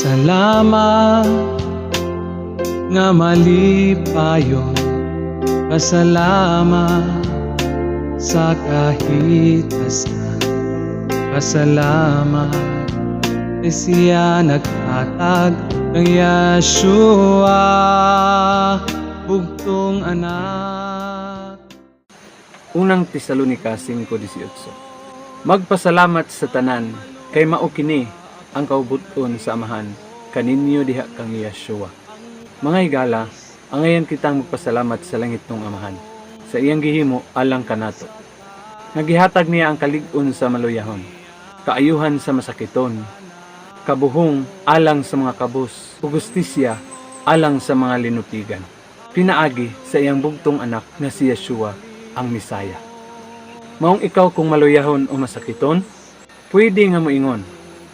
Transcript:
Pasalamat nga malipayon. Pasalamat sa kahit asa. Pasalamat kay siya naghatag ng Yeshua, bugtong anak. Unang Tesalonika 5:18. Magpasalamat sa tanan kay mao kini ang kaubuton sa Amahan kaninyo diha kang Yeshua. Mga higala, angayan kitang magpasalamat sa langitnong Amahan sa iyang gihimo alang kanato. Nga gihatag niya ang kalig-on sa maluyahon, kaayuhan sa masakiton, kabuhong alang sa mga kabos, ug hustisya alang sa mga linupigan. Pinaagi sa iyang bugtong anak na si Yeshua ang Misaya. Maong ikaw kung maluyahon o masakiton, pwede nga moingon,